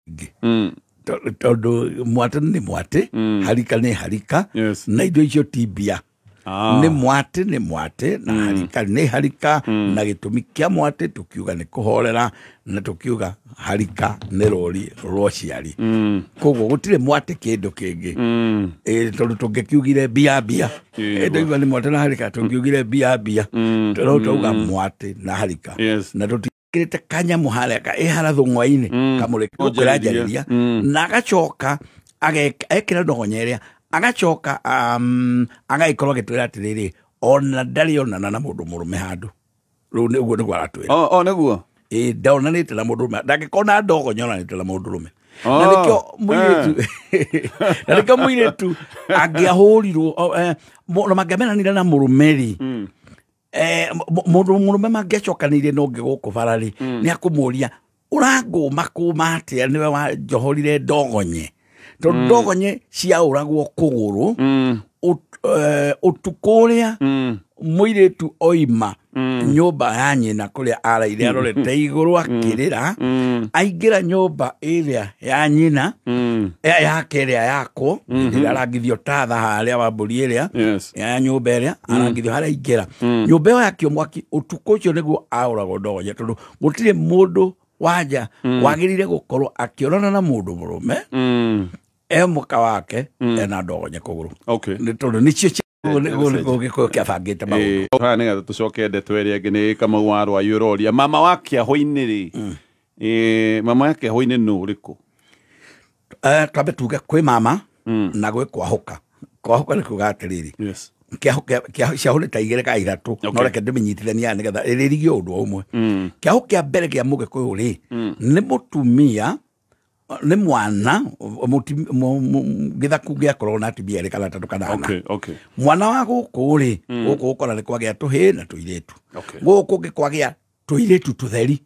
Ingĩ tondũ mwatĩ nĩ mwatĩ, harika nĩ harika. Na indo icio ti mbia. Nĩ mwatĩ nĩ mwatĩ na harika nĩ harika, na gĩtũmi kĩa mwatĩ tũkiuga nĩ kũhorera, na tũkiuga harika nĩ rũri rwa ũciari. Koguo gũtirĩ mwatĩ kĩndũ kĩngĩ. Ĩ, tondũ tũngĩkiugire mbia mbia. Ĩ, ndaigua nĩ mwatĩ na harika, tũngiugire mbia mbia. Rĩu tauga mwatĩ na harika. Na tũtikĩrĩte kanyamũ harĩa ĩ harathũng'wa-inĩ kamũrĩ Kũnjarĩria. kũranjarĩria na agacoka ekĩra ndogonya ĩrĩa, agacoka agagĩkorwo agĩtwĩra atĩrĩrĩ, ona ndarĩ onana na mũndũ mũrũme handũ rĩu ũguo nĩguo aratwĩra. O nĩguo. Ĩ, ndonanĩte na mũndũ ũrũme, ndangĩkorwo na ndogonya onanĩte na mũndũ ũrũme. Na nĩkĩo mũirĩtu, na nĩkĩo mũirĩtu angĩahũrirwo na mangĩamenanire na mũrũme rĩ, mũndũ mũrũme mangĩacokanĩirie na ũngĩ gũkũ bara rĩ, nĩ akũmũria, ũrangũma kũma atĩa? Nĩwe wanjohorire ndogonye, tondũ ndogonye ciaũragwo kũgũrũ. Ũtukũ ũrĩa mũirĩtu oima nyũmba ya nyina kũrĩa araire arorete igũrũ akĩrĩra, aingĩra nyũmba ĩrĩa ya nyina, yake ĩrĩa yakwo, ĩrĩa arangithio tatha harĩa wa mbũri ĩrĩa ya nyũmba ĩrĩa arangithio harĩa aingĩra nyũmba ĩyo yakio mwaki ũtukũ ũcio, nĩguo aũragwo ndogonye, tondũ gũtirĩ mũndũ wanja wagĩrĩire gũkorwo akĩonana na mũndũ mũrũme e mũka wake ena ndogonye kũgũrũ. Nĩ tondũ nĩcio nĩguo Gĩkũyũ kĩabangĩte maũndũ. Haha nĩgetha tũcoke ndeto ĩrĩa ĩngĩ, nĩ Kamau wa Rwai ũroria mama wa kĩahũ-inĩ rĩ, mama wa kĩahũ-inĩ nũ ũrĩkũ? Twambe tuge kwĩ mama na gwĩ kwahũka. Kwahũka nĩ kuga atĩrĩrĩ, ciahũ nĩ ta igĩrĩ ka ithatũ. No reke ndĩmĩnyitithanie haha nĩgetha ĩrĩrigie ũndũ o ũmwe. Kĩahũ kĩa mbere kĩa Mũgĩkũyũ rĩ, nĩ mũtumia, nĩ mwana gĩthaku gĩakorwo na atumia erĩ kana atatũ kana ana. Mwana wa gũkũ rĩ, gũkũ ũkora nĩ kwagĩa tũhĩĩ na tũirĩtu. Gũkũ ũngĩ kwagĩa tũirĩtu tũtheri,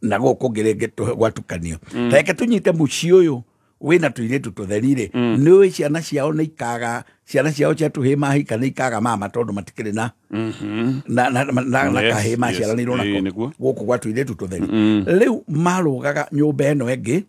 na gũkũ ũngĩ rĩngĩ gwatukanio. Ta reke tũnyite mũciĩ ũyũ wĩna tũirĩtu tũtheri rĩ, nĩ ũĩ ciana ciao nĩ ikaga, ciana ciao cia tũhĩĩ mahika nĩ ikaga mama, tondũ matikĩrĩ na na kahĩĩ maciaranĩirwo nako. Gũkũ gwa tũirĩtu tũtheri rĩu marũgaga nyũmba ĩno ĩngĩ,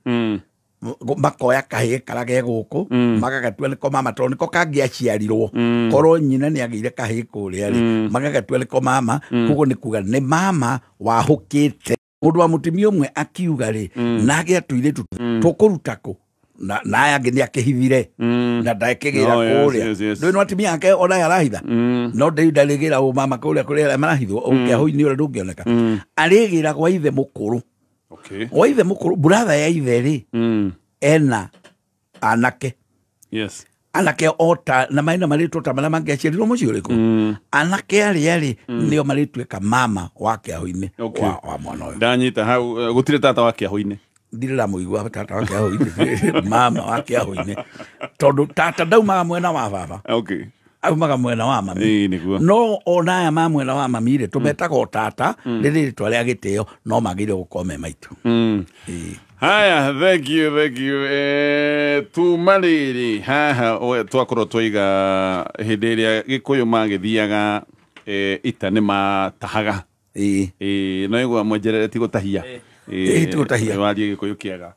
makoya kahĩĩ karĩa ge gũkũ, magagatua nĩko mama, tondũ nĩko kangĩaciarirwo korwo nyina nĩ agĩire kahĩĩ kũrĩa rĩ, magagatua nĩko mama. Koguo nĩ kuga nĩ mama wahũkĩte mũndũ wa mũtumia ũmwe akiuga rĩ, na agĩa tũirĩtu tũkũruta kũ, na aya angĩ nĩ akĩhithire na ndakĩgĩra kũrĩa. Ndũĩ no atumia ake ona aya arahitha, no ndĩu ndarĩgĩra ũ mama kũrĩa kũrĩa arĩa marahithwo kĩahũ-inĩ ũrĩa ndũngĩoneka, arĩgĩra gwa ithe mũkũrũ. Gwa ithe mũkũrũ, buratha ya ithe rĩ, ena anake. Anake ota na maina marĩtwo ta marĩa mangĩaciarirwo mũciĩ ũrĩkũ. Anake arĩa rĩ, nĩo marĩtuĩka mama wa kĩahũ-inĩ wa mwana ũyũ. Ndanyita hau, gũtirĩ tata wa kĩahũ-inĩ. Ndirĩ ndamũigua tata wa kĩahũ-inĩ, mama wa kĩahũ-inĩ, tondũ tata ndaumaga mwena wa baba, aumaga mwena wa mami. Ĩĩ, nĩguo. No ona aya ma mwena wa mami rĩ, tũmetaga o tata rĩrĩ rĩtwa rĩa gĩtĩo, no magĩrĩire gũkorwo me maitũ. Ĩĩ. Haya, thank you, thank you. Tuma rĩrĩ haha twakorwo twaiga hĩndĩ ĩrĩa Gĩkũyũ magĩthiaga ita nĩ matahaga. No igua mwenjerere ti gũtahia. Ĩĩ, ti gũtahia. Warie Gĩkũyũ kĩega.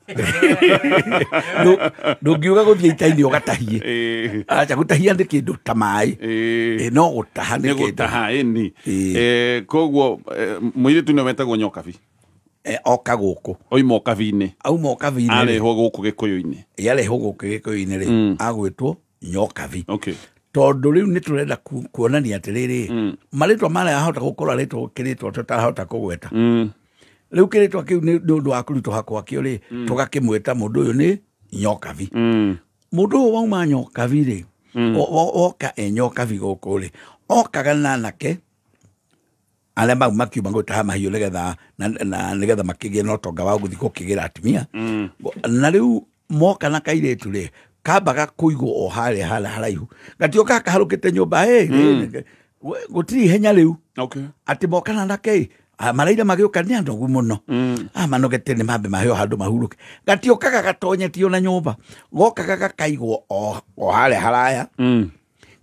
Ndũngiuga gũthiĩ ita-inĩ ũgatahie. Acha, gũtahia nĩ kĩndũ ta maĩ. Ĩĩ, no gũtaha nĩ nĩ kĩndũ gũtaha ĩni. Koguo mũirĩtu nĩ wetagwo nyokabi. Oka gũkũ. Oima ũkabi-inĩ. Auma ũkabi-inĩ rĩ, arehwo gũkũ Gĩkũyũ-inĩ. Yarehwo gũkũ Gĩkũyũ-inĩ rĩ, agwĩtwo nyokabi. Tondũ rĩu nĩ tũrenda kuonania atĩrĩrĩ, marĩtwa marĩa ahota gũkorwo arĩtwo kĩrĩtwa tũtarahota kũgweta. Rĩu kĩrĩtwa kĩu nĩ ũndũ wa kũritũha gwakĩo rĩ, tũgakĩmwĩta mũndũ ũyũ nĩ nyokabi. Mũndũ ũyũ wauma nyokabi rĩ, woka e nyokabi gũkũ rĩ, okaga na anake arĩa mau makiuma gũtaha mahiũ nĩgetha na nĩgetha makĩgĩe na ũtonga wa gũthiĩ gũkĩgĩra atumia. Na rĩu moka na kairĩtu rĩ, kambaga kũigwo o harĩa harĩa haraihu, gatioka kaharũkĩte nyũmba ĩ gũtirĩ ihenya rĩu. Atĩ moka na anake maraire magĩũka nĩ anogu mũno, manogete, nĩ mambe maheo handũ mahurũke. Gatiũkaga gatonyetio na nyũmba, gokaga gakaigwo o harĩa haraya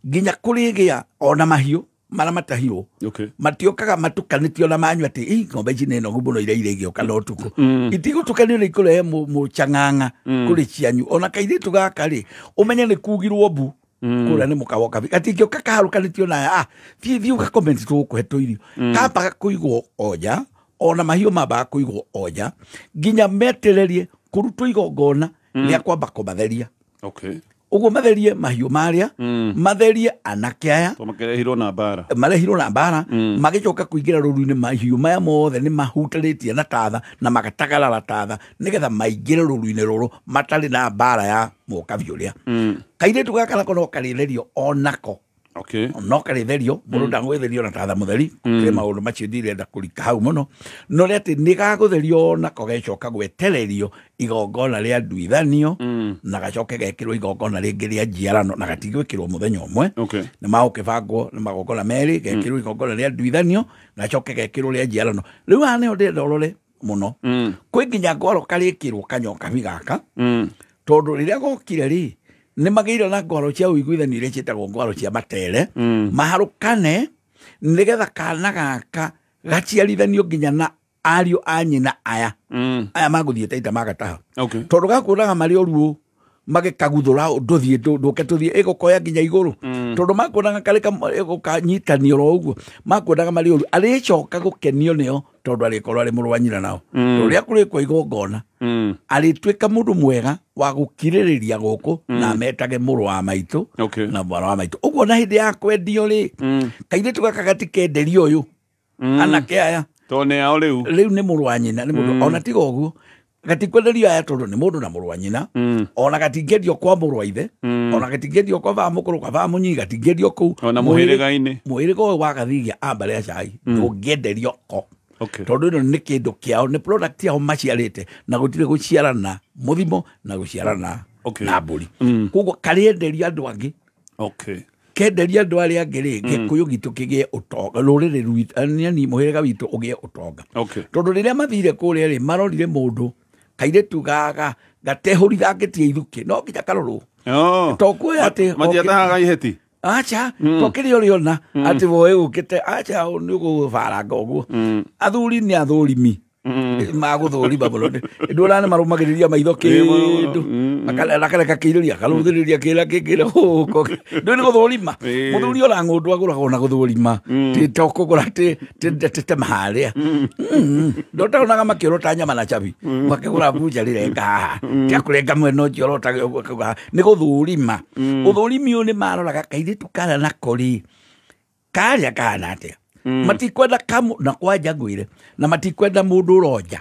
nginya kũrĩgĩa ona mahiũ marĩa matahirwo Okay. matiokaga matukanĩtio na manyu atĩ "Ĩ, ng'ombe ici nĩ nogu mũno iria iria igĩũka na ũtukũ itigũtukanio nĩ ikũrehe mũcang'ang'a kũrĩ cianyu ona kairĩtu gaka rĩ ũmenye nĩ kugirwo mbu kũrĩa nĩ mũkawa kabi gatingĩũka kaharũkanĩtio na ah thiĩ thiĩ ũga comment tũgũkũhe tũirio kambaga kũigwo oja ona mahiũ mambaga kũigwo oja nginya metererie kũrutwo igongona rĩa kwamba kũmatheria Okay. ũguo matherie mahiũ marĩa matherie anake aya To makerehirwo na mbara. marehirwo na mbara magĩcoka kũingĩra rũru-inĩ mahiũ maya mothe nĩ mahutanĩtie na tatha na magatagarara tatha nĩgetha maingĩre rũru-inĩ rũrũ matarĩ na mbara ya mũkabi ũrĩa kairĩtu gaka nako no karĩtherio onako Okay. no karĩtherio mũndũ ndagwĩtherio na tatha mũtheri kũrĩ maũndũ macio ndirenda kũrika hau mũno no rĩ atĩ nĩ gagũtherio onako gecoka gwetererio igongona rĩa nduithanio na gacoke gekĩrwo igongona rĩngĩ rĩa njiarano na gatigwĩkĩrwo mũthenya ũmwe Okay. nĩ magũkĩbangwo nĩ magongona merĩ gekĩrwo igongona rĩa nduithanio gacoke gekĩrwo rĩa njiarano rĩu haha nĩho ndĩrenda ũrore mũno kwĩ nginya ngwaro karĩkĩrwo kanyokabi gaka tondũ rĩrĩa gokire rĩ nĩ magĩire na ngwaro cia ũiguithanio iria ciĩtagwo ngwaro cia matere maharũkane nĩgetha kana gaka gaciarithanio nginya na ariũ a nyina aya aya magũthiĩte ita magataha Okay. tondũ gakuonaga marĩ oruo magĩkaguthũra ndũthiĩ ndũke tũthiĩ ĩgũkoya nginya igũrũ tondũ makuonaga karĩ ĩgũkanyitanio oro ũguo makuonaga marĩ ũru arĩcoka gũkenio nĩo tondũ arĩkorwo arĩ mũrũ wa nyina nao rĩrĩa kũrĩkwo igongona arĩtuĩka mũndũ mwega wa gũkirĩrĩria gũkũ na ametage mũrũ wa maitũ Okay. na mwana wa maitũ ũguo na hĩndĩ ya kwendio rĩ kairĩtu gaka gatikenderio ũyũ anake aya To nĩ ao rĩu. rĩu nĩ mũrũ wa nyina nĩ mũndũ ona tiga ũguo gatikwenderio aya tondũ nĩ mũndũ na mũrũ wa nyina ona gatingĩendio kwa mũrũ wa ithe ona gatingĩendio kwa baba mũkũrũ kwa baba mũnyinyi gatingĩendio kũu Ona mũhĩrĩga-inĩ. mũhĩrĩga ũyũ wa gathigia a mbarĩ ya cai ndũngĩenderio ko Okay. tondũ ĩno nĩ kĩndũ kĩao nĩ product yao maciarĩte na gũtirĩ gũciarana mũthimo na gũciarana Okay. na mbũri koguo karĩenderio andũ angĩ Okay. kenderia andũ arĩa angĩ rĩ gĩkũyũ gitũ kĩgĩe ũtonga rũrĩrĩ rwitũ yani mũhĩrĩga witũ ũgĩe ũtonga Okay. tondũ rĩrĩa mathire kũrĩa rĩ marorire mũndũ kairĩtu gaga gatehũrithangĩtie ithukĩ no nginya karorwo Oh. To kuoya atĩ Matiatahaga iheti. acha to kĩrĩa ũrĩona atĩ woe ũkĩte acha nĩ ũgũbaranga ũguo athuri nĩ athũrimi magũthũrima mũno ndũra nĩ marũmagĩrĩria maitho kĩndũ akareka kĩirũria akarũthĩrĩria kĩrĩa kĩngĩra gũkũ ndũĩ nĩ gũthũrima Ĩĩ. mũthuri ona ng'ũndũ agũragwo na gũthũrima ti to kũgũra tĩtema harĩa ndotaonaga makĩorota nyama na cabi makĩgũra bunja rĩrenga haha tiakũrenga mwena ũcio orota nĩ gũthũrima ũthũrimi ũyũ nĩ maroraga kairĩtu karĩa nako rĩ karĩa kahana atĩa matikwenda kamu na kwanja ngwĩre na matikwenda mũndũ ũronja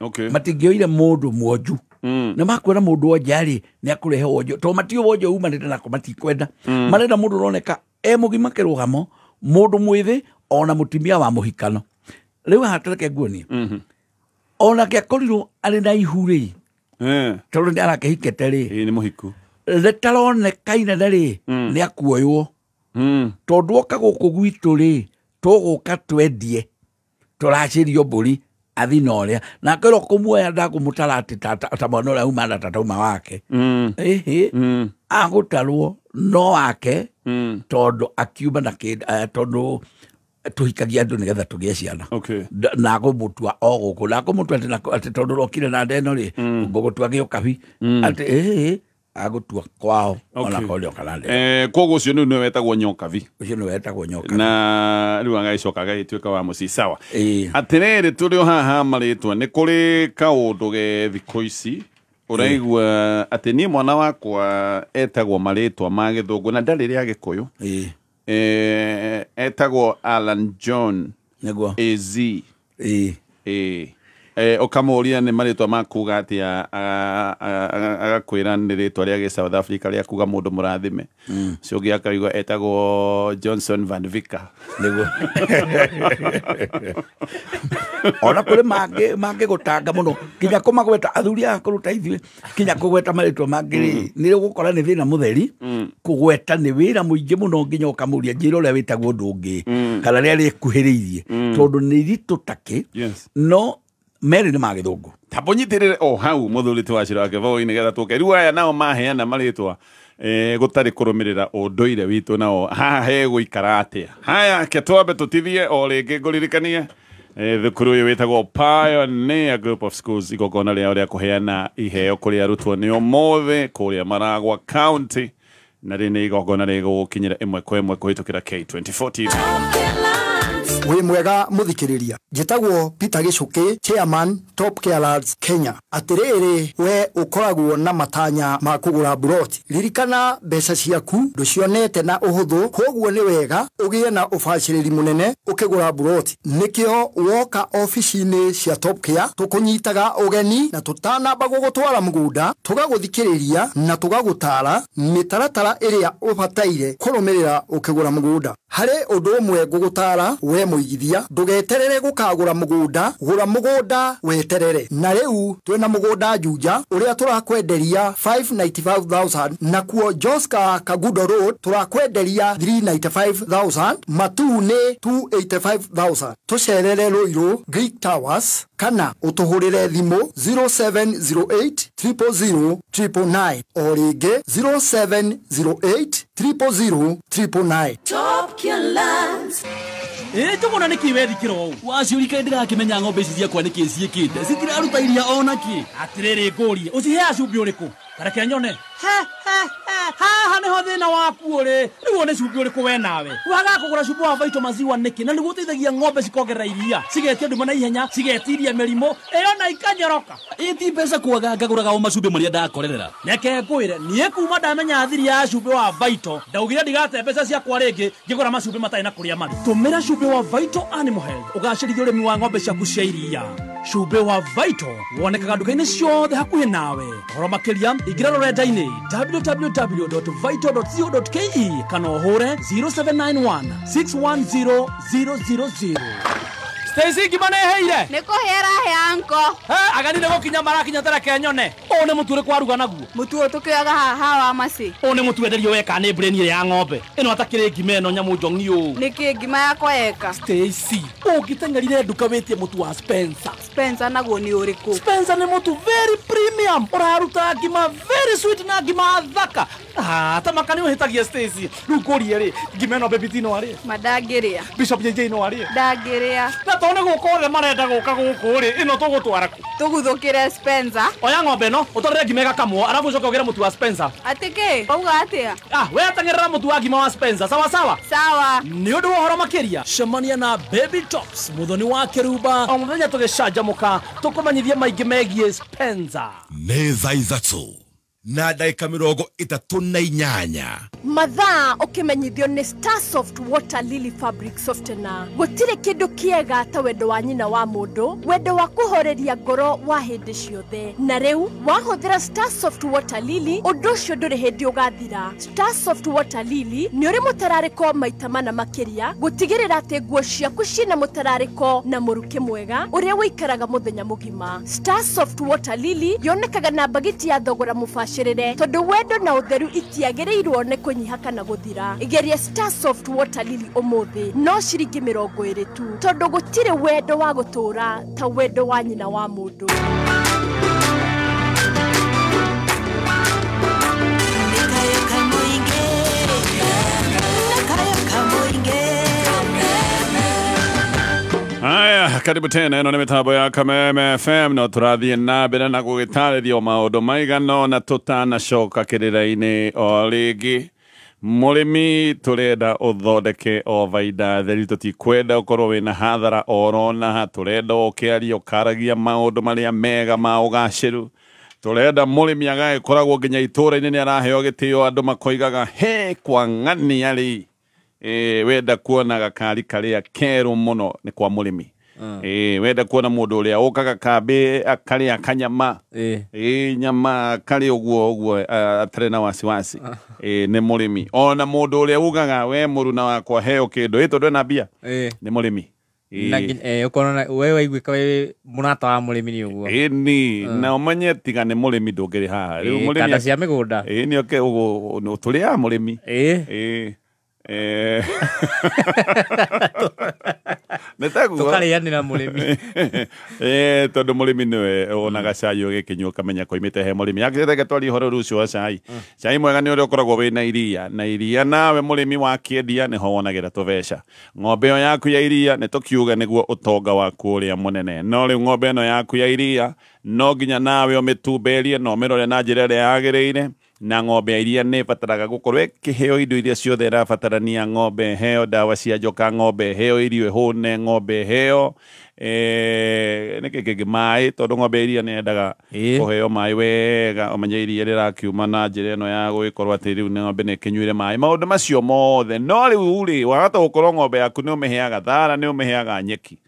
Okay. matingĩoire mũndũ mwonju nĩ makwenda mũndũ wonja rĩ nĩ akũrehe wonjo tondũ matiũ wonjo umanĩte nako matikwenda marenda mũndũ ũroneka e mũgima kĩrũgamo mũndũ mwĩthĩ ona mũtumia wa mũhikano rĩu haha tareke nguonie onake akorirwo arĩ na ihu rĩ Eh. tondũ nĩ arakĩhikĩte rĩ Ĩĩ nĩ mũhiku. rĩtaroneka inene rĩ nĩ akuoywo tondũ oka gũkũ gwitũ rĩ tũgũka twendie tũracĩrio mbũri athi na ũrĩa na akerwo kũmuoya ndakũmũtara atĩ ta mwana ũrĩa uma na tata uma wake ĩhĩ agũtarwo no wake tondũ akiuma na kĩndũ tondũ tũhikagia andũ nĩgetha tũgĩe ciana Okay. Na ngũmũtua o gũkũ na ngũmũtua atĩ atĩ tondũ rokire na ndeno rĩ ngũgũtua gĩũkabi atĩ ĩhĩ agũtua kwao ona korwo nĩoka na ndeno Koguo ũcio nĩu nĩwe wetagwo nyokabi. ũcio nĩwe wetagwo nyoka Na rĩu agagĩcoka agagĩtuĩka wa mũciĩ sawa. Ĩĩ. Atĩrĩrĩ tũrĩ o haha marĩtwa nĩ kũrĩ kaũndũ ge thikũ ici ũraigua atĩ niĩ mwana wakwa etagwo marĩtwa ma gĩthũngũ na ndarĩ rĩa gĩkũyũ Ĩĩ. Etagwo Alan John nĩguo AZ Ĩĩ. Ĩĩ. Ũkamũria nĩ marĩtwa ma kuga atĩa agakwĩra nĩ rĩtwa rĩa gĩ South Africa rĩa kuga mũndũ mũrathime ũcio ũngĩ akaigua etagwo Johnson Van Vicker nĩguo ona kũrĩ mangĩ mangĩgũtanga mũno nginya kũmagweta athuri aya akũrũ ta ithuĩ nginya kũgweta marĩtwa mangĩ rĩ nĩ ũgũkora nĩ thĩna mũtheri kũgweta nĩ wĩra mũingĩ mũno nginya ũkamũria njĩra ũrĩa wĩtagwo ũndũ ũngĩ kana rĩrĩa rĩkuhĩrĩirie tondũ nĩ iritũ takĩ Yes. no Merĩ nĩ ma gĩthũngũ. Tambũnyitĩrĩre o hau mũthuri wa Wachira wa Kĩboi nĩgetha tũke. Rĩu aya nao maheana marĩtwa gũtarĩ kũrũmĩrĩra ũndũire witũ nao haha hegũikara atĩa. Haya ke twambe tũtithie o rĩngĩ ngũririkanie thukuru ũyũ wĩtagwo Pioneer Group of Schools igongona rĩao rĩa kũheana iheo kũrĩ arutwo nĩ ũmũthĩ kũrĩa Maragwa County na rĩ nĩ igongona rĩgũgũkinyĩra ĩmwe kwa ĩmwe kũhĩtũkĩra K24 TV. Wĩ mwega mũthikĩrĩria, njĩtagwo Peter Gichuki, chairman Top Care Lads Kenya. Atĩrĩrĩ, we ũkoragwo na matanya ma kũgũra buroti, ririkana mbeca ciaku ndũcionete na ũhũthũ, koguo nĩ wega ũgĩe na ũbacĩrĩri mũnene ũkĩgũra buroti. Nĩkĩo woka ofici-inĩ cia Top Care tũkũnyitaga ũgeni na tũtanamba gũgũtwara mũgũnda tũgagũthikĩrĩria na tũgagũtara mĩtaratara ĩrĩa ũbataire kũrũmĩrĩra ũkĩgũra mũgũnda. Harĩ ũndũ ũmwe ngũgũtara we mũigithia, ndũgeterere gũkagũra mũgũnda, gũra mũgũnda weterere. Na rĩu twĩna mũgũnda Juja ũrĩa tũrakwenderia 595,000, nakuo Joska Kagudo Road tũrakwenderia 395,000, Matu nĩ 285,000. Tũcerere Ruiru Greek Towers kana ũtũhũrĩre thimũ 0708 000 999 o rĩngĩ 0708 000 999. Top Care Lads. Tũgũna nĩkĩ wethikĩra ũũ? Waciũrika ndĩrakĩmenya ng'ombe ici ciakwa nĩkĩ ciĩkĩte. Citiraruta iria ona kĩ. Atĩrĩrĩ ngũrie, ũciheaga cumbĩ ũrĩkũ? Tareke nyone. Haha nĩho thĩna waku ũrĩ. Rĩu nĩ cumbĩ ũrĩkũ we nawe? Wagaga kũgũra cumbĩ wa Vital Maziwa nĩkĩ? Na nĩguo ũteithagia ng'ombe cikongerera iria, cigetia nduma na ihenya, cigetiria mĩrimũ, ĩyo na ikanyoroka. Ĩ ti mbeca kwaga ngagũraga o macumbĩ marĩa ndakorerera. Reke ngwĩre, niĩ kuma ndamenya thiri ya cumbĩ wa Vital, ndaugire ndigate mbeca ciakwa rĩngĩ ngĩgũra macumbĩ matarĩ na kũrĩa marĩ. Tũmĩra cumbĩ wa Vital Animal Health ũgacĩrithie ũrĩmi wa ng'ombe ciaku cia iria. Cumbĩ wa Vital wonekaga nduka-inĩ ciothe hakuhĩ nawe. Ũhoro makĩria ingĩra rũrenda-inĩ www.vital.co.ke kana ũhũre 0791 610 000. Stacy ngima nĩheire. Nĩ kũhera he anko. Agani nĩ gũkinya marakinya tareke nyone. Ũũ nĩ mũtu ũrĩkũ waruga naguo? Mũtu ũyũ tũkĩoyaga haha wa macĩ. Ũũ nĩ mũtu wenderio weka nĩ brain ya ng'ombe. Ĩno atakĩrĩ ngima ĩno nyamũ njong'i ũũ. Nĩkĩ ngima yakwa yeka? Stacy, ũngĩteng'erire nduka wĩtie mũtu wa Spencer. Spencer naguo nĩ ũrĩkũ? Spencer nĩ mũtu very premium, ũraruta ngima very sweet na ngima thaka. Ta maka nĩ ũhĩtagia Stacy. Rĩu ngũrie rĩ, ngima ĩno Baby T no arĩe? Ma ndangĩrĩa. Bishop JJ no arĩe? Ndangĩrĩa. Na to nĩ gũka othe marenda gũka gũkũ rĩ, ĩno tũgũtwara kũ? Tũguthũkĩre Spencer. Oya ng'ombe ĩno, ũtwarĩre ngima ĩgakamwo, arabu ũcoke ũgĩre mũtu wa Spencer. Atĩ kĩ? Wauga atĩa? We teng'erera mũtu wa ngima wa Spencer, sawa sawa? Sawa. Nĩ ũndũ wa ũhoro makĩria, cemania na Baby Tops, mũthoni wa Kĩrumba, o mũthenya tũgĩcanjamũka, tũkũmenyithie maingĩ megiĩ Spencer. Nĩ thaa 3 na ndagĩka 38. Mathaa ũkĩmenyithio nĩ Starsoft Water Lily Fabric Softener. Gũtirĩ kĩndũ kĩega ta wendo wa nyina wa mũndũ, wendo wa kũhoreria ngoro wa hĩndĩ ciothe. Na rĩu wahũthĩra Starsoft Water Lily, ũndũ ũcio ndũrĩ hĩndĩ ũgathira. Starsoft Water Lily nĩ ũrĩ mũtararĩko maita mana makĩria, gũtigĩrĩra atĩ nguo ciaku ciĩna mũtararĩko na mũrukĩ mwega ũrĩa ũikaraga mũthenya mũgima. Starsoft Water Lily yonekaga na mbagiti ya thogora mũbacĩrĩre, tondũ wendo na ũtheru itiagĩrĩirwo nĩ kũnyiha kana gũthira. Igeria Starsoft Water Lily ũmũthĩ no ciringi 20 tu, tondũ gũtirĩ wendo wa gũtũũra ta wendo wa nyina wa mũndũ. Haya, karibu tena ĩno nĩ mĩtambo ya Kameme FM no tũrathiĩ na mbere na gũgĩtarĩrio maũndũ maigana na tũtanacoka kĩrĩra-inĩ o rĩngĩ. Mũrĩmi tũrenda ũthondeke o baida theri, tũtikwenda ũkorwo wĩna hathara orona, tũrenda ũkĩaria ũkaragia maũndũ marĩa mega ma ũgacĩru. Tũrenda mũrĩmi agagĩkoragwo nginya itũũra-inĩ nĩ araheo gĩtĩo, andũ makoigaga he kwa ng'ania rĩ. Wenda kuona gakari karĩa kerũ mũno nĩ kwa mũrĩmi. Wenda kuona mũndũ ũrĩa ũkaga kambĩ akarĩa kanyama, nyama karĩ ũguo ũguo atarĩ na wasiwasi, nĩ mũrĩmi. Ona mũndũ ũrĩa ugaga we mũruna wakwa heo kĩndũ, tondũ ena mbia, nĩ mũrĩmi. Ũkona we waiguĩka wĩ mũrata wa mũrĩmi nĩ ũguo. Ĩni, na ũmenye tiga nĩ mũrĩmi ndũngĩrĩ haha. Rĩu mũrĩmi kanda cia mĩgũnda. Nĩ oke ũguo tũrĩaga mũrĩmi. Nĩ taguo. Tũkarĩanĩra mũrĩmi. Tondũ mũrĩmi nĩwe wonaga cai ũgĩkĩnyua ũkamenya koimĩte he mũrĩmi. Akĩreke twarie ũhoro rĩu ũcio wa cai. Cai mwega nĩ ũrĩa ũkoragwo wĩna iria, na iria nawe mũrĩmi wakĩendia nĩho wonagĩra tũbeca. Ng'ombe ĩyo yaku ya iria nĩ tũkiuge nĩguo ũtonga waku ũrĩa mũnene. No rĩu ng'ombe ĩno yaku ya iria no nginya nawe ũmĩtumberie na ũmĩrore na njĩra ĩrĩa yagĩrĩire. Na ng'ombe ya iria nĩ ĩbataraga gũkorwo ĩkĩheo indo iria ciothe ĩrabatarania. Ng'ombe ĩheo ndawa cia njoka, ng'ombe ĩheo irio ĩhũne, ng'ombe ĩheo nĩkĩ kĩngĩ, maĩ, tondũ ng'ombe ya iria nĩ yendaga kũheo maĩ wega, ũmenye iria rĩrakiuma na njĩra ĩno ya gũgĩkorwo atĩ rĩu ng'ombe nĩ ĩkĩnyuire maĩ, maũndũ macio mothe. No rĩu rĩ, wahota gũkorwo ng'ombe yaku nĩ ũmĩheaga thara, nĩ ũmĩheaga nyeki,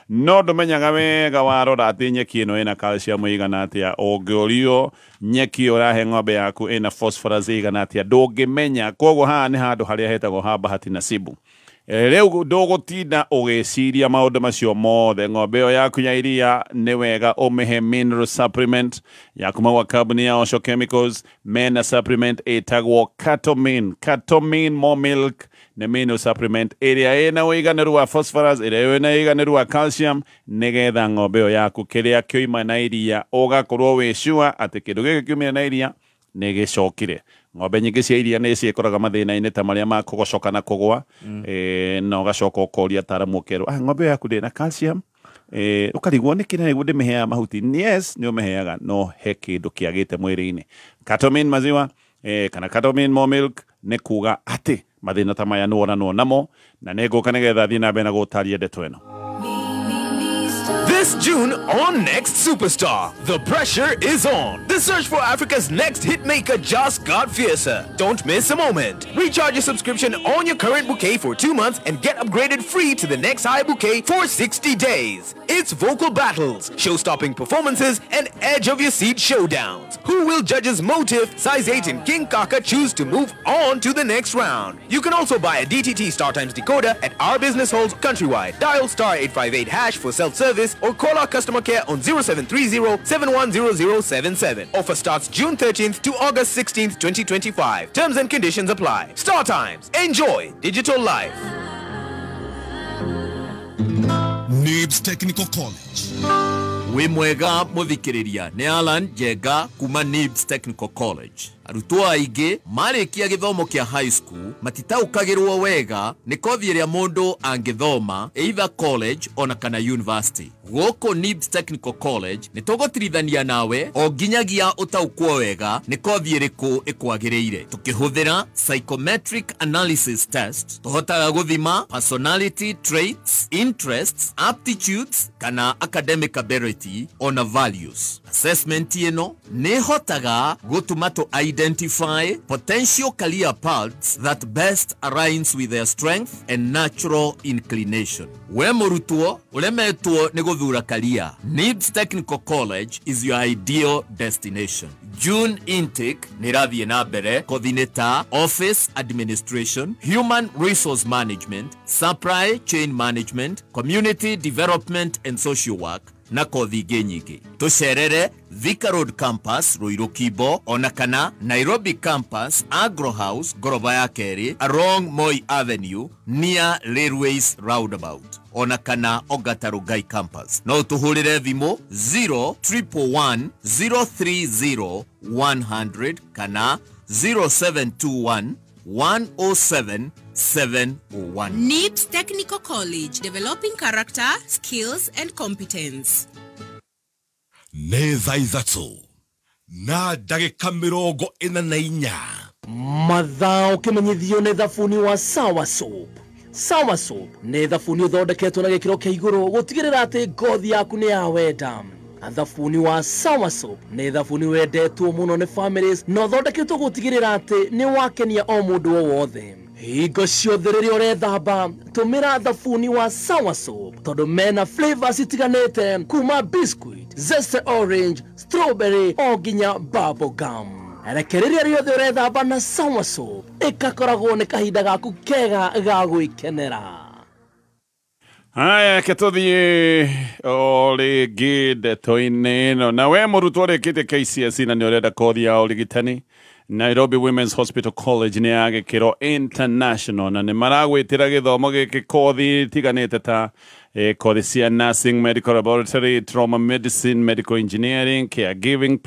no ndũmenyaga wega warora atĩ nyeki ĩno ĩna calcium ĩigana atĩa. Ũngĩũrio nyeki ũrahe ng'ombe yaku ĩna phosphorus ĩigana atĩa, ndũngĩmenya. Koguo haha nĩ handũ harĩa hetagwo ha bahati nasibu. Rĩu ndũgũtinda ũgĩciria maũndũ macio mothe. Ng'ombe ĩyo yaku ya iria nĩ wega ũmĩhe mineral supplement ya kuma gwa kambuni ya Osho Chemicals. Mena supplement ĩtagwo Catomin. Catomin More Milk nĩ mineral supplement ĩrĩa ĩna ũiganĩru wa phosphorus, ĩrĩa ĩna ũiganĩru wa calcium, nĩgetha ng'ombe ĩyo yaku kĩrĩa kĩoima na iria ũgakorwo wĩ sure atĩ kĩndũ gĩkĩ kiumire na iria nĩ gĩcokire. Ng'ombe nyingĩ cia iria nĩ ciĩkoraga mathĩna-inĩ ta marĩa ma kũgocoka na kũgũa, na ũgacoka ũkoria ataramu ũkerwo, ng'ombe ĩyo yaku ndĩrĩ na calcium, ũkarigwo nĩkĩ na nĩguo ndĩmĩheaga mahuti. Yes, nĩ ũmĩheaga, no he kĩndũ kĩagĩte mwĩrĩ-inĩ. Catomin maziwa kana Catomin More Milk nĩ kuga atĩ mathĩna ta maya nĩwonanwo namo, na nĩ ngũka nĩgetha thiĩ na mbere na gũtaria ndeto ĩno. This June on Next Superstar, the pressure is on. The search for Africa's next hitmaker just got fiercer. Don't miss a moment. Recharge your subscription on your current bouquet for 2 months and get upgraded free to the next high bouquet for 60 days. It's vocal battles, show-stopping performances, and edge-of-your-seat showdowns. Who will judges Motive, Size 8, and King Kaka choose to move on to the next round? You can also buy a DTT StarTimes decoder at our business halls countrywide. Dial star 858 hash for self-service or call our customer care on 0730 710077. Offer starts June 13th to August 16th, 2025. Terms and conditions apply. Star Times. Enjoy digital life. Nibs Technical College. Wĩ mwega mũthikĩrĩria, nĩ Alan Njenga kuma Nibs Technical College. Arutwo aingĩ marĩkia gĩthomo kĩa high school matitaũkagĩrwo wega nĩ kothi ĩrĩa mũndũ angĩthoma either college ona kana university. Gũkũ Nibs Technical College nĩ tũgũtirithania nawe o nginyagia ũtaũkwo wega nĩ kothi ĩrĩkũ ĩkwagĩrĩire. Tũkĩhũthĩra psychometric analysis test tũhotaga gũthima personality traits, interests, aptitudes kana academic ability ona values. Assessment ĩno nĩ ĩhotaga gũtũma tũ identify potential career paths that best aligns with their strength and natural inclination. We mũrutwo ũremetwo nĩ gũthura career, Nibs Technical College is your ideal destination. June intake nĩ ĩrathiĩ na mbere kothi-inĩ ta Office Administration, Human Resource Management, Supply Chain Management, Community Development and Social Work na kothi ingĩ nyingĩ. Tũcerere Thika Road Campus, Ruiru Kibo, ona kana Nairobi Campus, Agro House, ngoroba ya kerĩ, along Moi Avenue, near Railways Roundabout, ona kana Ongata Rongai Campus. No tũhũrĩre thimũ 0111 030 100 kana 0721 107 701. Nibs Technical College, developing character, skills and competence. Nĩ thaa 3 na ndagĩka 44. Mathaa ũkĩmenyithio nĩ thabuni wa Sawa Soap. Sawa Soap nĩ thabuni ũthondeketwo na gĩkĩro kĩa igũrũ gũtigĩrĩra atĩ ngothi yaku nĩ ya wenda. Thabuni wa Sawa Soap nĩ thabuni wendetwo mũno nĩ families na ũthondeketwo gũtigĩrĩra atĩ nĩ wakenia o mũndũ o wothe. Hingo ciothe rĩrĩa ũrethamba tũmĩra thabuni wa Sawa Soap tondũ mena flavors itiganĩte kuma biscuit, zeste orange, strawberry o nginya bubble gum. Reke rĩrĩa rĩothe ũrethamba na Sawa Soap ĩgakoragwo nĩ kahinda gaku kega ga gwĩkenera. Haya ketũthiĩ o rĩngĩ ndeto-inĩ ĩno. Na we mũrutwo ũrĩkĩtie KCSE na nĩ ũrenda kothi ya ũrigitani, Nairobi Women's Hospital College nĩ ya gĩkĩro international na nĩ maragwĩtĩra gĩthomo gĩkĩ kothi itiganĩte ta kothi cia nursing, medical laboratory, trauma medicine, medical engineering, caregiving,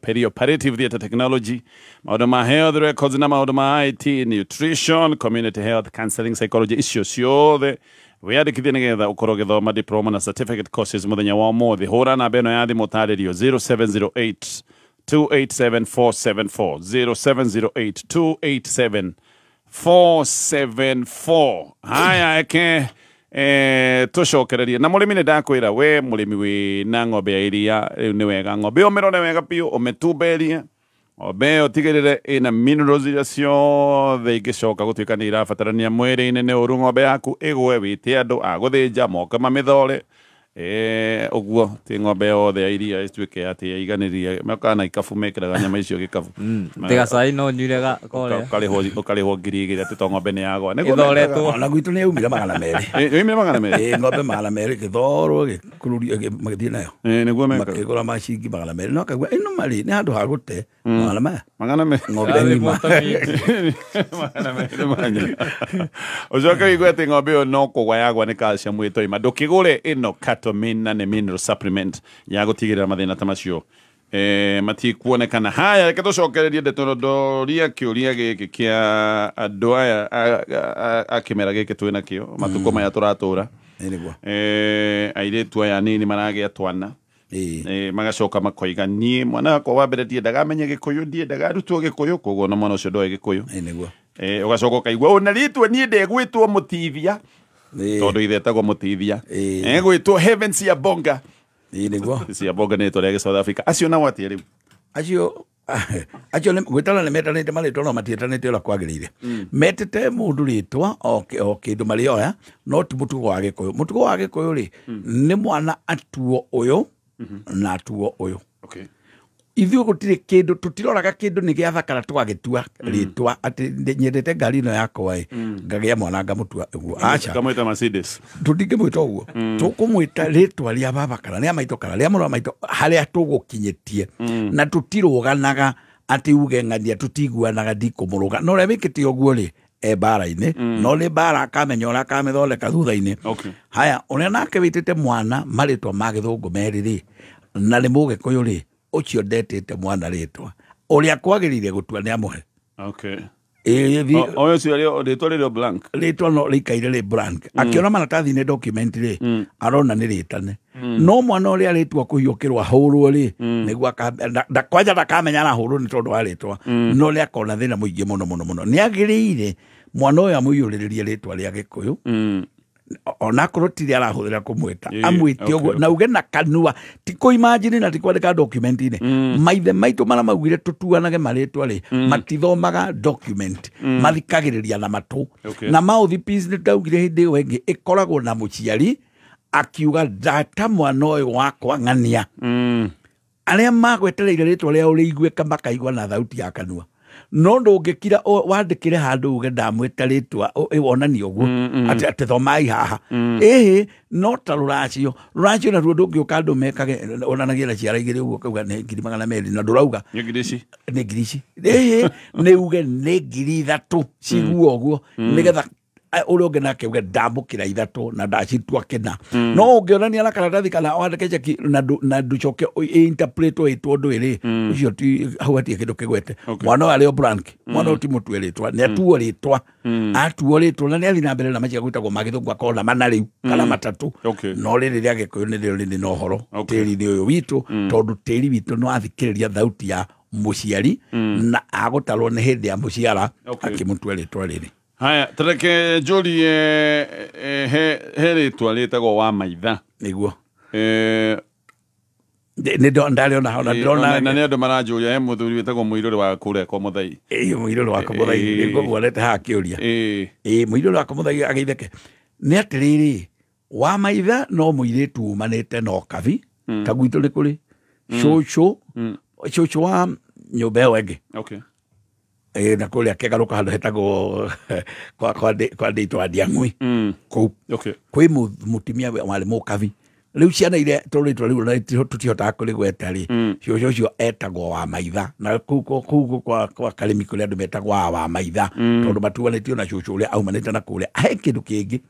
perioperative theatre technology, maũndũ ma health records na maũndũ ma IT, nutrition, community health, counseling, psychology, icio ciothe wiyandĩkithie nĩgetha ũkorwo ũgĩthoma diploma na certificate courses mũthenya wa ũmũthĩ. Hũra namba ĩno ya thimũ ũtarĩrio 0708 287 474 0708 287 474. Haya eke tũcokererie na mũrĩmi. Nĩ ndakwĩra we mũrĩmi wĩ na ng'ombe ya iria, rĩu nĩ wega ng'ombe ĩyo ũmĩrore wega biũ, ũmĩtumberie ng'ombe ĩyo, tigĩrĩre ĩna minerals iria ciothe ingĩcoka gũtuĩka nĩ irabatarania mwĩrĩ-inĩ. Nĩ ũru ng'ombe yaku ĩgwe wĩte andũ a gũthĩnja moke mamĩthore ũguo ti ng'ombe yothe ya iria ĩtuĩke atĩ yaiganĩria mekaga na ikabu mekĩraga nyama icio gĩkabu. Tiga cai no nyuire ga korea. Ũkarĩhwo 2000 atĩ to ng'ombe nĩ yagwa. Ĩthoretwo. Ona gwitũ nĩ yaumire 200. Yaumire 200? Ng'ombe 200 gĩthorwo gĩkururio magĩthiĩ nayo. Nĩguo mekaga. Makĩgũra macingi 200 no akaigua ĩno marĩ nĩ handũ ha gũte 200. 200. Ng'ombe ng'ima. 200 ma nyama. Ũcoke ũigue atĩ ng'ombe ĩyo no kũgwa yagwa nĩ calcium ĩtoima. Ndũkĩgũre ĩno Catomine na nĩ mineral supplement ya gũtigĩrĩra mathĩna ta macio matikuonekana. Haya reke tũcokererie ndeto ndoria kĩũria gĩkĩ kĩa andũ aya a kĩmera gĩkĩ twĩ nakĩo matukũ maya tũratũra. Airĩtu aya anini maragĩa twana magacoka makoiga niĩ mwana wakwa wa mbere ndiendaga amenye Gĩkũyũ, ndiendaga arutwo Gĩkũyũ, koguo na mwana ũcio ndoĩ Gĩkũyũ. Ũgacoka ũkaigua ona rĩtwa niĩ ndegwĩtwo Mũtithia tondũ ithe etagwo Mũtithia, egwĩtwo Heaven Siabonga. Nĩguo Siabonga nĩ rĩtwa rĩa South Africa. Acio nao atĩa rĩu? Acio acio gwĩtana nĩ metanĩte marĩtwa no matiĩtanĩte ũrĩa kwagĩrĩire. Metĩte mũndũ rĩtwa o kĩndũ marĩoya, no ti mũtugo wa Gĩkũyũ. Mũtugo wa Gĩkũyũ rĩ nĩ mwana atuo ũyũ na atuo ũyũ. Ithuĩ gũtirĩ kĩndũ tũtiroraga kĩndũ nĩ gĩathakara tũgagĩtua rĩtwa atĩ nyendete ngari ĩno yakwa ĩ ngagĩa mwana ngamũtua ũguo. Aca. Ngamwĩta Mercedes. Tũtingĩmwĩta ũguo. Tũkũmwĩta rĩtwa rĩa baba kana rĩa maitũ kana rĩa mũrũ wa maitũ harĩa tũgũkinyĩtie. Na tũtirũganaga atĩ uge ng'ania tũtiguanaga ndikũmũrũga. No ũrĩa wĩkĩte ũguo rĩ e mbara-inĩ, no nĩ mbara akamenya ũrĩa akamĩthondeka thutha-inĩ. Haya ũrĩa nake wĩtĩte mwana marĩtwa ma gĩthũngũ merĩ rĩ na nĩ mũgĩkũyũ rĩ ũcio ndetĩte mwana rĩtwa ũrĩa kwagĩrĩire gũtua nĩ amũhe. Ũcio rĩtwa rĩrĩ blank. Rĩtwa no rĩikaire rĩ blank. Akĩona maratathi-inĩ document rĩ arona nĩ rĩtane. No mwana ũrĩa rĩtwa kũhiũkĩrwo ahũrwo rĩ nĩguo kwanja ndakamenya arahũrwo nĩ tondũ wa rĩtwa, no nĩ akona thĩna mũingĩ mũno mũno mũno. Nĩ agĩrĩire mwana ũyũ amũiyũrĩrĩrie rĩtwa rĩa Gĩkũyũ onakorwo ti rĩa arahũthĩra kũmwĩta, amwĩte ũguo na uge na kanua, ti kũ-imagine na ti kwandĩka document-inĩ. Maithe maitũ marĩa maugire tũtuanage marĩtwa rĩ matithomaga document, mathikagĩrĩria na matũ. Na mouthpiece nĩ ndaugire hĩndĩ ĩyo ĩngĩ ĩkoragwo na mũciari akiuga ndata mwana ũyũ wakwa ng'ania. Arĩa magwetereire rĩtwa rĩao rĩiguĩka makaigua na thauti ya kanua. No ndũngĩkira wandĩkĩre handũ uge ndamwĩta rĩtwa wonanie ũguo atĩ thomai haha. Ĩhĩ no ta rũracio rũracio naruo ndũngĩũka andũ mekage onanagia na ciara igĩrĩ ũguo ũkauga nĩ 200,000 na ndũrauga nĩ ngiri ici, nĩ ngiri ici. Ĩhĩ nĩ uge nĩ 3,000 ciguo ũguo nĩgetha ũrĩa ũngĩ nake uge ndamũkĩra 3 na ndacitua kĩna. No ũngĩonania na karatathi kana wandĩke cheki na ndũcoke interpret ĩtwo ũndũ ĩrĩ ũcio ti hau hatirĩ kĩndũ kĩgwete. Mwana ũyũ arĩ o blank, mwana ũyũ ti mũtue rĩtwa, nĩ atuo rĩtwa, atuo rĩtwa na nĩ athiĩ na mbere na macia gwĩtagwo ma gĩthũngũ akona mana rĩu kana matatũ. No rĩrĩ rĩa Gĩkũyũ nĩrĩo rĩrĩ na ũhoro tĩri-inĩ ũyũ witũ, tondũ tĩri witũ nĩ wathikĩrĩria thauti ya mũciari na agũtarwo nĩ hĩndĩ ya mũciara akĩmũtua rĩtwa rĩrĩ. Haya tareke njũrie he rĩtwa rĩtagwo wa maitha. Nĩguo nĩ ndarĩona hau na ndĩrona na nĩ andũ maranjũria he mũthuri wĩtagwo Mũirũrĩ wa kũrĩa kwa Mũthai. Mũirũrĩ wa kwa Mũthai nĩguo muonete haha akĩũria. Mũirũrĩ wa kwa Mũthai agĩitheke nĩ atĩrĩrĩ, wa maitha no mũirĩtu umanĩte na ũkabi ta gwitũ nĩ kũrĩ cũcũ cũcũ wa nyũmba ĩyo ĩngĩ. Na kũrĩa Kĩgarũka handũ hetagwo kwa ndĩitwa Ndiang'ui kũu. Kwĩ mũtumia warĩ mũkabi. Rĩu ciana iria tondũ rĩtwa rĩu tũtihotaga kũrĩgweta rĩ, cũcũ ũcio etagwo wa maitha. Na kũu kwa Karĩmi kũrĩa andũ metagwo wa maitha, tondũ matuanĩtio na cũcũ ũrĩa aumanĩte na kũrĩa. He kĩndũ kĩngĩ,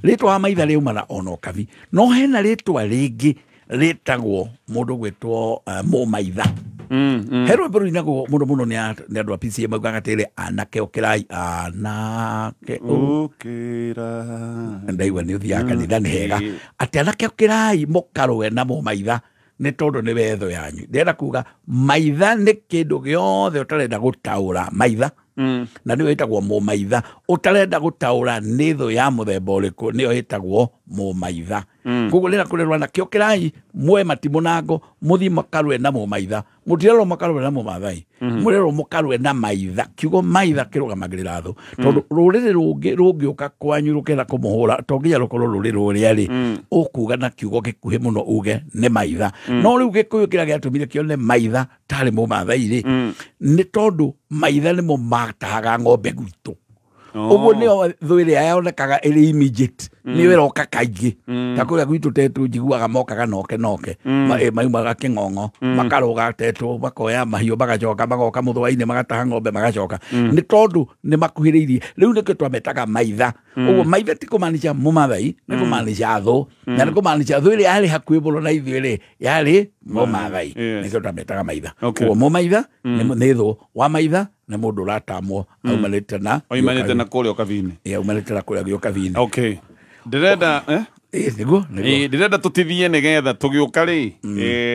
rĩtwa wa maitha rĩumana ona ũkabi, no hena rĩtwa rĩngĩ rĩtagwo mũndũ gwĩtwo mũmaitha. He rwĩmbo rũinagwo mũno mũno nĩ andũ a PCA maugaga atĩrĩ, anake ũkĩrai, anake ũkĩra. Ndaigua nĩ ũthiaga kanitha nĩ hega. Atĩ anake ũkĩrai mũkarũe na mũmaitha nĩ tondũ nĩ wetho yanyu. Ndĩrenda kuga maitha nĩ kĩndũ gĩothe ũtarenda gũtaũra maitha, na nĩyo ĩtagwo mũmaitha. Ũtarenda gũtaũra nĩ thũ ya mũthemba ũrĩkũ, nĩyo ĩtagwo mũmaitha. Koguo rĩrĩa kũrerwo anake ũkĩrai muoe matimũ na ngo mũthiĩ mũkarũe na mũmaitha, mũtirerwo mũkarũe na mũmathai, mũrerwo mũkarũe na maitha. Kiugo maitha kĩrũgamagĩrĩra thũ, tondũ rũrĩrĩ rũngĩ rũngĩũka kwanyu rũkenda kũmũhũra, to nginya rũkorwo rũrĩ rũrĩa rĩ, ũkuga na kiugo gĩkuhĩ mũno uge nĩ maitha. No rĩu Gĩkũyũ kĩrĩa gĩatũmire kĩone maitha tarĩ mũmathai rĩ, nĩ tondũ maitha nĩmo matahaga ng'ombe gwitũ. Ũguo nĩyo thũ ĩrĩa yonekaga ĩrĩ immediate, nĩyo ĩroka kaingĩ. Ta kũrĩa gwitũ tetũ njiguaga mokaga noke noke, maumaga kĩng'ong'o, makarũga tetũ, makoya mahiũ, magacoka magoka mũthũa-inĩ, magataha ng'ombe, magacoka. Nĩ tondũ nĩ makuhĩrĩirie. Rĩu nĩkĩo twametaga maitha. Ũguo maitha ti kũmaanisha mũmathai, nĩ kũmaanisha thũ, na nĩ kũmaanisha thũ ĩrĩa yarĩ hakuhĩ mũno na ithuĩ rĩ, yarĩ mũmathai. Nĩkĩo twametaga maitha. Ũguo mũmaitha nĩ thũ, wa maitha nĩ mũndũ ũratamwo aumanĩte na oimanĩte na kũrĩa ũkabi-inĩ. Aumanĩte na kũrĩa ũkabi-inĩ. Okay. Ndĩrenda nĩguo ndĩrenda tũtithie nĩgetha tũgĩũka rĩ,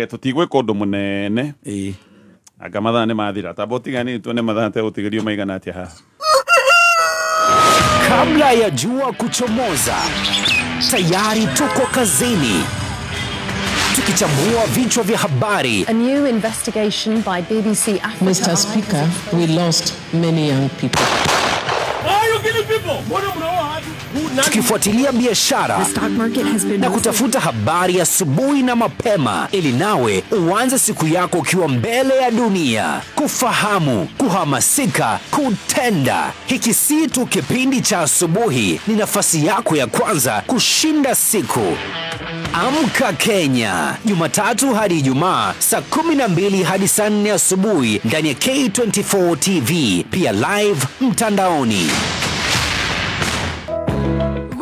tũtigwĩka ũndũ mũnene. Anga mathaa nĩ mathira, tamba ũtigani tuone mathaa tegũtigĩrio maigana atĩa haha. Kabla ya jua kuchomoza, tayari tuko kazini, tukichambua vichwa vya habari. A new investigation by BBC Africa. Mr. Speaker, we lost many young people. Why are you killing people? Tukifuatilia biashara na kutafuta habari asubuhi na mapema, ili nawe uanze siku yako ukiwa mbele ya dunia. Kufahamu, kuhamasika, kutenda. Hiki si tu kipindi cha asubuhi, ni nafasi yako ya kwanza kushinda siku. Amka Kenya, Jumatatu hadi Ijumaa saa 12 hadi saa 4 asubuhi ndani ya K24 TV, pia live mtandaoni.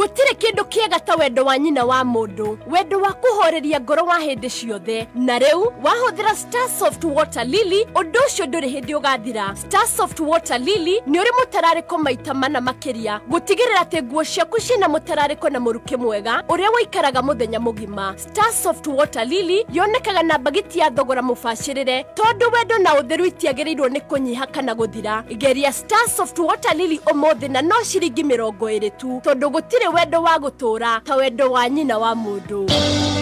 Gũtirĩ kĩndũ kĩega ta wendo wa nyina wa mũndũ, wendo wa kũhoreria ngoro wa hĩndĩ ciothe. Na rĩu wahũthĩra Starsoft Water Lily, ũndũ ũcio ndũrĩ hĩndĩ ũgathira. Starsoft Water Lily nĩ ũrĩ mũtararĩko maita mana makĩria, gũtigĩrĩra atĩ nguo ciaku ciĩna mũtararĩko na mũrukĩ mwega ũrĩa ũikaraga mũthenya mũgima. Starsoft Water Lily yonekaga na mbagiti ya thogora mũbacĩrĩre, tondũ wendo na ũtheru itiagĩrĩirwo nĩ kũnyiha kana gũthira. Geria Starsoft Water Lily ũmũthĩ na no ciringi 20 tu, tondũ gũtirĩ wendo wa gũtũra ta wendo wa nyina wa mũndũ.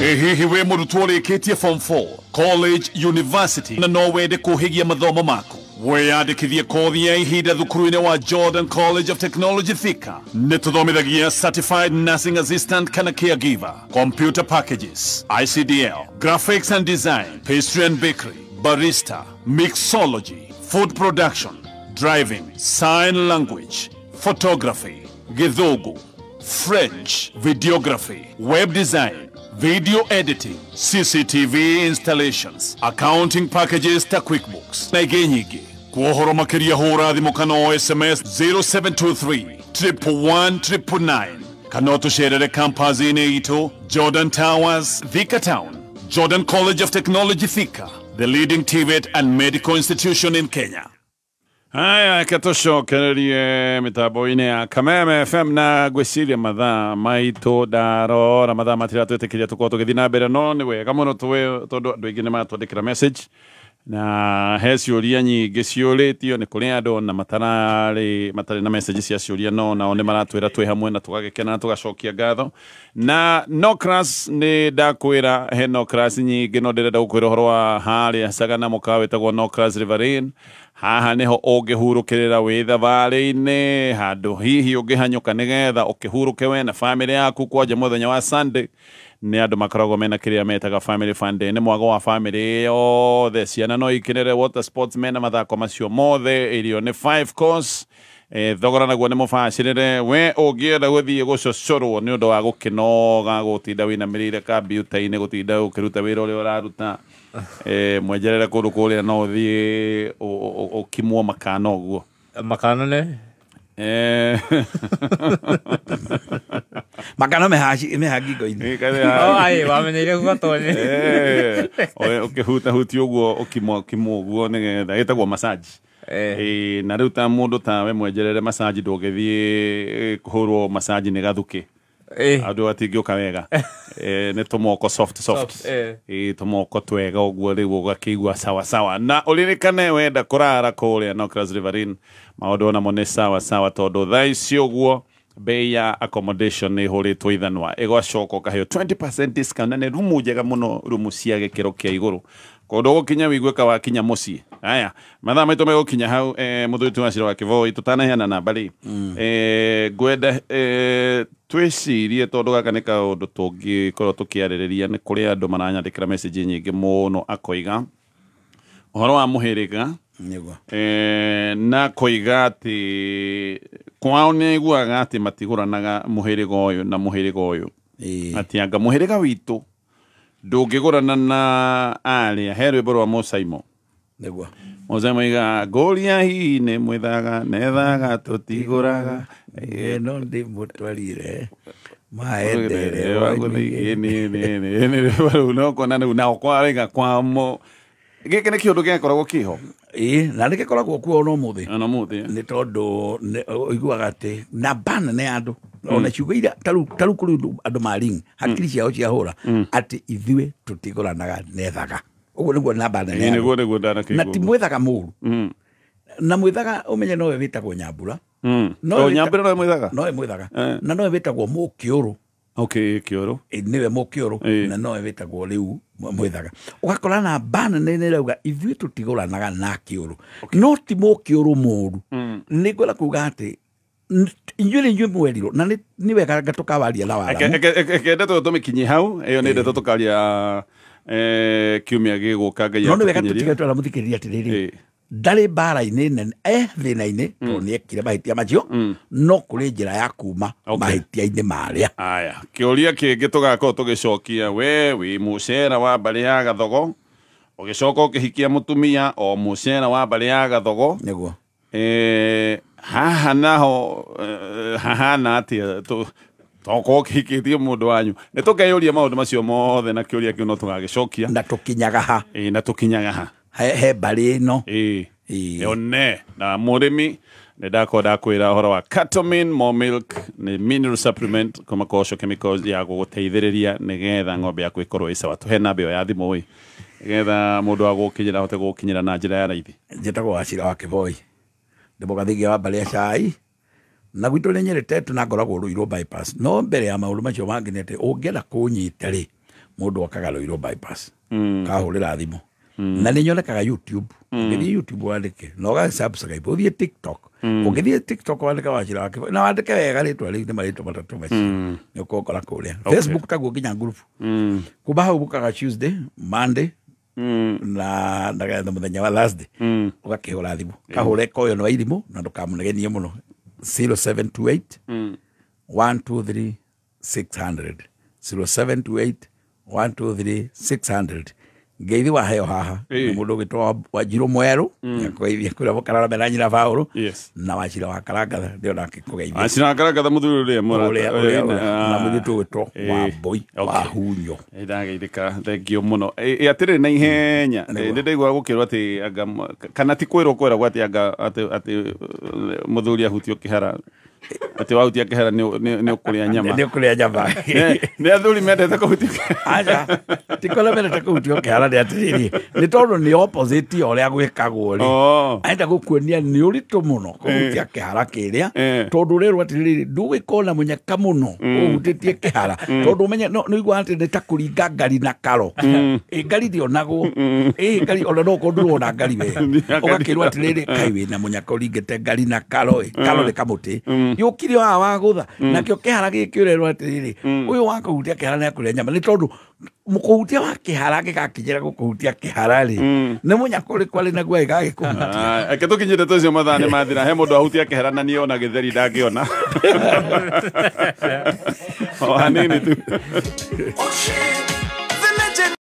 Hihi wĩ mũrutwo ũrĩkĩtie form 4, college, university, na no wende kũhĩgia mathomo maku, wĩyandĩkithie kothi ya ihinda thukuru-inĩ wa Jordan College of Technology Thika. Nĩ tũthomithagia certified nursing assistant kana caregiver, computer packages, ICDL, graphics and design, pastry and bakery, barista, mixology, food production, driving, sign language, photography, Githugu, French, videography, web design, video editing, CCTV installations, accounting packages ta QuickBooks na ingĩ nyingĩ. Kwa ũhoro makĩria hũra thimũ kana o SMS 0723 111 999 kana ũtũcerere campus-inĩ itũ Jordan Towers, Thika Town. Jordan College of Technology Thika, the leading TVET and medical institution in Kenya. Haya, ketũcokererie mĩtambo-inĩ ya Kameme FM na ngwĩciria mathaa maitũ ndarora mathaa matiratwĩtĩkĩria tũkorwo tũgĩthiĩ na mbere, no nĩ wega mũno tondũ andũ aingĩ nĩ maratwandĩkĩra message na he ciũria nyingĩ ciũrĩtio nĩ kũrĩ andũ na matarĩ na message cia ciũria, no nao nĩ maratwĩra twĩ hamwe na tũgagĩkena na tũgacokia ngatho. Na no class nĩ ndakwĩra he no class nyingĩ, no ndĩrenda gũkwĩra ũhoro wa harĩa Sagana mũkawa wĩtagwo No Class Riverine. Haha niho ũngĩhurũkĩrĩra wĩ thabarĩ-inĩ, handũ hihi ũngĩhanyũka nĩgetha ũkĩhurũke we na family yaku kwanja mũthenya wa Sunday. Nĩ andũ makoragwo mena kĩrĩa metaga family fun day. Nĩ mwago wa family yothe, ciana no ikenere water sports, mena mathako macio mothe, irio nĩ 5 course. Thogora naguo nĩ mũbacĩrĩre. We ũngĩenda gũthiĩ gũcocorwo nĩ ũndũ wa gũkĩnoga, gũtinda wĩinamĩrĩire kambiuta-inĩ, gũtinda ũkĩruta wĩra ũrĩa ũraruta, mwenjerere kũndũ kũrĩa no ũthiĩ ũkimwo makana ũguo. Makana nĩ? Makana meha ngingo-inĩ. Ai, wamenyeire gũgatonye. Ũkĩhutahutia ũguo, ũkimwo ũguo nĩgetha ĩtagwo massage. Na rĩu ta mũndũ tawe mwenjerere massage, ndũngĩthiĩ kũhũrwo massage nĩ gathukĩ. Andũ atingĩũka wega. Nĩ tũmoko soft soft. Tũmoko twega ũguo rĩu ũgakĩigua sawa sawa. Na ũririkane wenda kũrara kũrĩa Nocras Riverine, maũndũ onamo nĩ sawa sawa, tondũ thaa ici ũguo bei ya accommodation nĩ ĩhũrĩtwo ithanwa, ĩgacoka ũkaheo 20% discount, na nĩ rumu njega mũno, rumu cia gĩkĩro kĩa igũrũ, kũndũ ũgũkinya wĩigue ka wakinya mũciĩ. Aya, mathaa maitũ megũkinya hau. Mũthuri wa Cira wa Kĩboi, tũtanaheana namba rĩ, ngwenda twĩcirie, tondũ gaka nĩ kaũndũ tũngĩkorwo tũkĩarĩrĩria. Nĩ kũrĩ andũ maranyandĩkĩra message nyingĩ mũno, akoiga ũhoro wa mũhĩrĩga, na koiga atĩ kwao nĩ aiguaga atĩ matigũranaga mũhĩrĩga ũyũ na mũhĩrĩga ũyũ, atĩ anga mũhĩrĩga witũ ndũngĩgũrana na arĩa. He rwĩmbo rwa Mũcaimo. Nĩguo. Mũcaimo iga ngũria hihi nĩ mwĩthaga nethaga tũtigũraga. No ndĩmũtwarire maendere no kuona rĩu nao kwarĩga kwamo. Gĩkĩ nĩ kĩũndũ gĩakoragwo kĩho. Ĩĩ, na nĩgĩkoragwo kuo ona ũmũthĩ. Ona ũmũthĩ. Nĩ tondũ ũiguaga atĩ namba nene ya andũ, ona ciugo iria tarĩu kũrĩ andũ maring hakiri ciao ciahũra atĩ ithuĩ tũtigũranaga nethaga. Ũguo nĩguo namba nene ya andũ. Nĩguo ndanakĩigua. Na ti mwĩthaga mũru. Na mwĩthaga ũmenye nowe wĩtagwo Nyambura. Nyambura nowe mwĩthaga? Nowe mwĩthaga. Na nowe wĩtagwo Mũkĩũrũ. Okay, Kĩũrũ. Nĩwe Mũkĩũrũ, na nowe wĩtagwo rĩu mwĩthaga. Ũgakora namba nene nĩ ĩrauga ithuĩ tũtigũranaga na Kĩũrũ. No ti Mũkĩũrũ mũru. Nĩ ngwenda kuga atĩ inyuĩ nĩ inyuĩ mwerirwo, na nĩ wega tũkawaria na waramu. Reke ndeto tũmĩkinyie hau, ĩyo nĩ ndeto tũkaria kiumia gĩgũka Ngai No nĩ wega atũkinyĩrie. tũtige twera mũthikĩrĩria atĩrĩrĩ, ndarĩ mbara-inĩ nene, thĩna-inĩ, tondũ nĩ ekire mahĩtia macio, no kũrĩ njĩra ya kuma mahĩtia-inĩ marĩa. Aya, kĩũria kĩngĩ tũgakorwo tũgĩcokia, we wĩ mũcera wa mbarĩ ya Gathogo, ũgĩcoka ũkĩhikia mũtumia o mũcera wa mbarĩ ya Gathogo. Nĩguo. Haha naho hahana atĩa tokorwo ũkĩhikĩtie mũndũ wanyu. Nĩ tũkeyũria maũndũ macio mothe, na kĩũria kĩu no tũgagĩcokia. Na tũkinyaga ha? Na tũkinyaga ha? He mbarĩ ĩno. Yone na mũrĩmi nĩ ndakorwo ndakwĩra ũhoro wa Catomin More Milk, nĩ mineral supplement kuma Kosho Chemicals ya gũgũteithĩrĩria nĩgetha ng'ombe yaku ĩkorwo ĩ sawa. Tũhe namba ĩyo ya thimũ ĩ, nĩgetha mũndũ wa gũkinyĩra ahote gũkinyĩra na njĩra ya raithi. Njĩtagwo Wachira wa Kĩboi, ndĩ mũgathigia wa mbarĩ ya Cai, na gwitũ nĩ Nyeri Tetu, na ngoragwo Ruiru bypass. No mbere ya maũndũ macio mangĩ nĩ atĩ ũngĩenda kũnyita rĩ, mũndũ okaga Ruiru bypass, kahũrĩra thimũ. Na nĩ nyonekaga YouTube. Ũngĩthiĩ YouTube wandĩke, na ũga subscribe, ũthiĩ TikTok. Ũngĩthiĩ TikTok wandĩke Wachira wa Kĩboi, na wandĩke wega rĩtwa rĩu, nĩ marĩtwa matatũ macio. Nĩ ũkũkora kũrĩa. Facebook taguo nginya group. Kuma hau ũkaga Tuesday, Monday, na mũthenya wa Thursday, ũgakĩhũra thimũ. Kahũre koyo nĩ wa irimũ, na ndũkamũnegenie mũno. 0728 123 600. 0728 123 600. Ngeithi waheo haha nĩ mũndũ ũgĩtwo Wanjirũ Mwerũ, nĩakũgeithia kũrĩa mũkarara mena nyina Baũrũ, na Wachira wa Karangatha nĩo nake kũgeithia. Wachira wa Karangatha mũthuri ũrĩa mũrata, na mũirĩtu ũgĩtwo Wambũi wa Hunyo. Ndageithĩka, thengio mũno. Atĩrĩrĩ na ihenya, nĩ ndaigua gũkĩrwo atĩ anga, kana ti kwĩrwo kwĩragwo atĩ anga atĩ mũthuri ahutio kĩhara, atĩ wahutia kĩhara nĩ ũkũrĩa nyama. Nĩ ũkũrĩa nyama. Nĩ athuri mendete kũhutia kĩhara. Aca, ti kũrĩa mendete kũhutio kĩhara nĩ atĩrĩrĩ, nĩ tondũ nĩ opposite ya ũrĩa gwĩkagwo rĩ. Arenda gũkuonia nĩ ũritũ mũno kũhutia kĩhara kĩrĩa, tondũ ũrerwo atĩrĩrĩ, ndũgĩkorwo na mũnyaka mũno ũhutĩtie kĩhara, tondũ ũmenye nĩ ũiguaga atĩ nĩ ta kũringa ngari na karo. Ngari ndĩonagwo. Ngari ona no ũkorwo ndũrona ngari we. Ũgakĩrwo atĩrĩrĩ, kaĩ wĩna mũnyaka ũringĩte ngari na karo ĩ. Karo nĩ kamũtĩ. Yũkire wa wagũtha nakĩo kĩhara gĩkĩũrerwo atĩrĩrĩ, ũyũ wa kũhutia kĩhara nĩ akũrĩa nyama, nĩ tondũ mũkũhutia wa kĩhara gĩgakinyĩra gũkũhutia kĩhara rĩ, nĩ mũnyaka ũrĩkũ arĩ naguo gĩgagĩkũhutia. Reke tũkinyĩte tũcio, mathaa nĩ mathira. He mũndũ ahutia kĩhara na niĩ ona gĩtheri ndangĩona o hanini tu.